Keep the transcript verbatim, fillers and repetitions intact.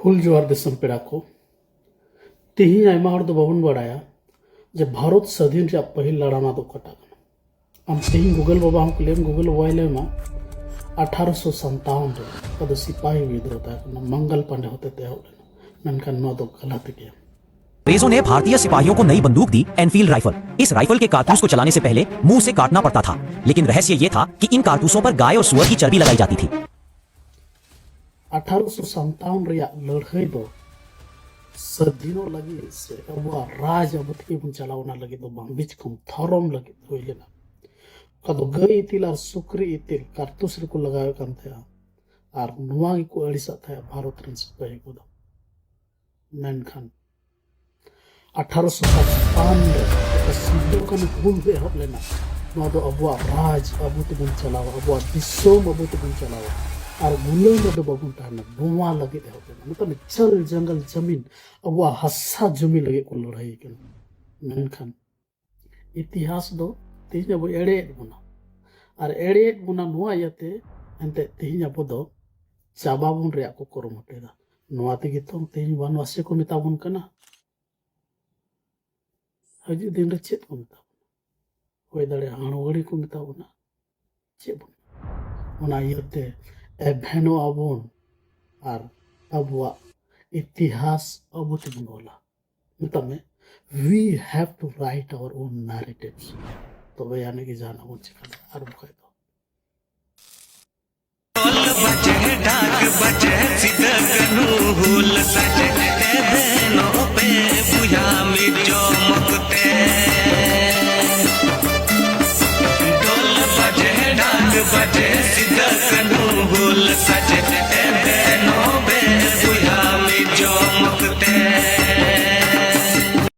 ᱦᱩᱞ ᱡᱚᱦᱟᱨ ᱫᱤᱥᱚᱢ ᱯᱮᱲᱟ ᱠᱚ᱾ ᱛᱮᱦᱮᱧ ᱟᱭᱢᱟ ᱦᱚᱲ ᱫᱚ ᱵᱟᱵᱚᱱ ᱵᱟᱲᱟᱭᱟ ᱡᱮ ᱵᱷᱟᱨᱚᱛ ᱥᱟᱹᱫᱷᱤᱱ ᱨᱮᱭᱟᱜ ᱯᱟᱹᱦᱤᱞ ᱞᱟᱲᱟᱢᱟ ᱫᱚ ᱚᱠᱟᱴᱟᱜ ᱠᱟᱱᱟ᱾ ᱟᱢ ᱛᱮᱦᱮᱧ ᱜᱩᱜᱚᱞ ᱵᱟᱵᱟ ᱦᱚᱸ ᱠᱩᱞᱤᱭᱮᱢ, ᱜᱩᱜᱚᱞ ᱵᱟᱵᱟᱭ ᱞᱟᱹᱭ ᱟᱢᱟ, ᱟᱴᱷᱟᱨᱚᱥᱚ ᱥᱟᱱᱛᱟᱣᱚᱱ ᱨᱮ ᱚᱠᱟ ᱫᱚ ᱥᱤᱯᱟᱦᱤ ᱵᱤᱫᱽᱨᱳᱦ ᱛᱟᱦᱮᱸ ᱠᱟᱱᱟ, ᱢᱚᱝᱜᱚᱞ ᱯᱟᱱᱰᱮ ᱦᱚᱛᱮ ᱛᱮ ᱮᱦᱚᱵ ᱞᱮᱱᱟ, ᱢᱮᱱᱠᱷᱟᱱ ᱱᱚᱣᱟ ᱫᱚ ᱜᱟᱞᱟᱛ ᱜᱮᱭᱟ᱾ अंग्रेजों ने भारतीय सिपाहियों को नई बंदूक दी, एनफील्ड राइफल। इस राइफल के कारतूस को चलाने से पहले मुंह से काटना पड़ता था, लेकिन रहस्य ये था कि इन कारतूसों पर गाय और सुअर की चर्बी लगाई जाती थी। ᱟᱴᱷᱟᱨᱚᱥᱚ ᱥᱟᱱᱛᱟᱣᱚᱱ ᱨᱮᱭᱟᱜ ᱞᱟᱹᱲᱦᱟᱹᱭ ᱫᱚ ᱥᱟᱹᱫᱷᱤᱱᱚᱜ ᱞᱟᱹᱜᱤᱫ ᱥᱮ ᱟᱵᱚᱣᱟᱜ ᱨᱟᱡᱽ ᱟᱵᱚ ᱛᱮᱜᱮ ᱵᱚᱱ ᱪᱟᱞᱟᱣ, ᱚᱱᱟ ᱞᱟᱹᱜᱤᱫ ᱫᱚ ᱵᱟᱝ, ᱵᱤᱪᱠᱚᱢ ᱫᱷᱚᱨᱚᱢ ᱞᱟᱹᱜᱤᱫ ᱦᱩᱭ ᱞᱮᱱᱟ᱾ ᱚᱠᱟ ᱫᱚ ᱜᱟᱹᱭ ᱤᱛᱤᱞ ᱟᱨ ᱥᱩᱠᱨᱤ ᱤᱛᱤᱞ ᱠᱟᱨᱛᱩᱥ ᱨᱮᱠᱚ ᱞᱟᱜᱟᱣᱮᱫ ᱠᱟᱱ ᱛᱟᱦᱮᱸᱜᱼᱟ, ᱟᱨ ᱱᱚᱣᱟ ᱜᱮᱠᱚ ᱟᱹᱲᱤᱥᱟᱜ ᱛᱟᱦᱮᱸᱜᱼᱟ ᱵᱷᱟᱨᱚᱛ ᱨᱮᱱ ᱥᱤᱯᱟᱹᱦᱤ ᱠᱚᱫᱚ᱾ ᱢᱮᱱᱠᱷᱟᱱ ᱟᱴᱷᱟᱨᱚᱥᱚ ᱯᱟᱸᱪᱯᱟᱱᱱ ᱨᱮ ᱚᱠᱟ ᱥᱤᱫᱩ ᱠᱟᱹᱱᱦᱩ ᱦᱩᱞ ᱮᱦᱚᱵ ᱞᱮᱱᱟ, ᱱᱚᱣᱟ ᱫᱚ ᱟᱵᱚᱣᱟᱜ ᱨᱟᱡᱽ ᱟᱵᱚ ᱛᱮᱵᱚᱱ ᱪᱟᱞᱟᱣᱟ, ᱟᱵᱚᱣᱟᱜ ᱫᱤᱥᱚᱢ ᱟᱵᱚ ᱛᱮᱵᱚᱱ ᱪᱟᱞᱟᱣᱟ, ᱟᱨ ᱜᱩᱞᱟᱹᱢ ᱨᱮᱫᱚ ᱵᱟᱵᱚᱱ ᱛᱟᱦᱮᱱᱟ, ᱱᱚᱣᱟ ᱞᱟᱹᱜᱤᱫ ᱮᱦᱚᱵ ᱞᱮᱱᱟ᱾ ᱢᱮᱛᱟᱜ ᱢᱮ ᱡᱚᱞ ᱡᱚᱝᱜᱚᱞ ᱡᱟᱢᱤᱱ, ᱟᱵᱚᱣᱟᱜ ᱦᱟᱥᱟ ᱡᱚᱢᱤ ᱞᱟᱹᱜᱤᱫ ᱠᱚ ᱞᱟᱹᱲᱦᱟᱹᱭ ᱠᱟᱱᱟ᱾ ᱢᱮᱱᱠᱷᱟᱱ ᱤᱛᱤᱦᱟᱥ ᱫᱚ ᱛᱮᱦᱮᱧ ᱟᱵᱚ ᱮᱲᱮᱭᱮᱫ ᱵᱚᱱᱟ, ᱟᱨ ᱮᱲᱮᱭᱮᱫ ᱵᱚᱱᱟ ᱱᱚᱣᱟ ᱤᱭᱟᱹᱛᱮ, ᱮᱱᱛᱮᱫ ᱛᱮᱦᱮᱧ ᱟᱵᱚ ᱫᱚ ᱪᱟᱵᱟ ᱵᱚᱱ ᱨᱮᱭᱟᱜ ᱠᱚ ᱠᱩᱨᱩᱢᱩᱴᱩᱭᱮᱫᱟ᱾ ᱱᱚᱣᱟ ᱛᱮᱜᱮ ᱛᱚ ᱛᱮᱦᱮᱧ ᱵᱟᱱᱣᱟᱥᱤ ᱠᱚ ᱢᱮᱛᱟ ᱵᱚᱱ ᱠᱟᱱᱟ᱾ ᱦᱤᱡᱩᱜ ᱫᱤᱱ ᱨᱮ ᱪᱮᱫ ᱠᱚ ᱢᱮᱛᱟ ᱵᱚᱱᱟ? ᱦᱩᱭ ᱫᱟᱲᱮᱭᱟᱜᱼᱟ ᱦᱟᱹᱬᱣᱟᱹᱲᱤ ᱠᱚ ᱢᱮᱛᱟ ᱵᱚᱱᱟ᱾ ᱪᱮᱫ ᱵᱚᱱ, ᱚᱱᱟ ᱤᱭᱟᱹᱛᱮ ᱮᱵᱷᱮᱱᱚᱜ ᱟᱵᱚᱱ ᱟᱨ ᱟᱵᱚᱣᱟᱜ ᱤᱛᱤᱦᱟᱥ ᱟᱵᱚ ᱛᱮᱵᱚᱱ ᱚᱞᱟ᱾ ᱢᱮᱛᱟᱜ ᱢᱮ, we have to write our own narratives. ᱛᱚᱵᱮ ᱟᱹᱱᱤᱡ ᱜᱮ ᱡᱟᱦᱟᱱᱟᱜ ᱵᱚᱱ ᱪᱤᱠᱟᱹ ᱫᱟᱲᱮᱭᱟᱜᱼᱟ, ᱟᱨ ᱵᱟᱠᱷᱟᱡ ᱫᱚ ᱰᱷᱚᱞ ᱵᱟᱡᱮ, ᱰᱷᱟᱠ ᱵᱟᱡᱮ, ᱥᱤᱫᱟᱹ ᱠᱟᱹᱱᱦᱩ ᱦᱩᱞ ᱥᱟᱡᱮ, ᱮᱵᱷᱮᱱᱚᱜ ᱯᱮ ᱵᱚᱭᱦᱟ ᱢᱤᱫ ᱡᱚᱢᱚᱠ ᱛᱮ᱾ ᱰᱷᱚᱞ ᱵᱟᱡᱮ, ᱰᱷᱟᱠ ᱵᱟᱡᱮ, ᱥᱤᱫᱟᱹ ᱠᱟᱹᱱᱦᱩ ᱦᱩᱞ ᱥᱟᱡᱮ, ᱮᱵᱷᱮᱱᱚᱜ ᱯᱮ ᱵᱚᱭᱦᱟ ᱢᱤᱫ ᱡᱚᱢᱚᱠ ᱛᱮ᱾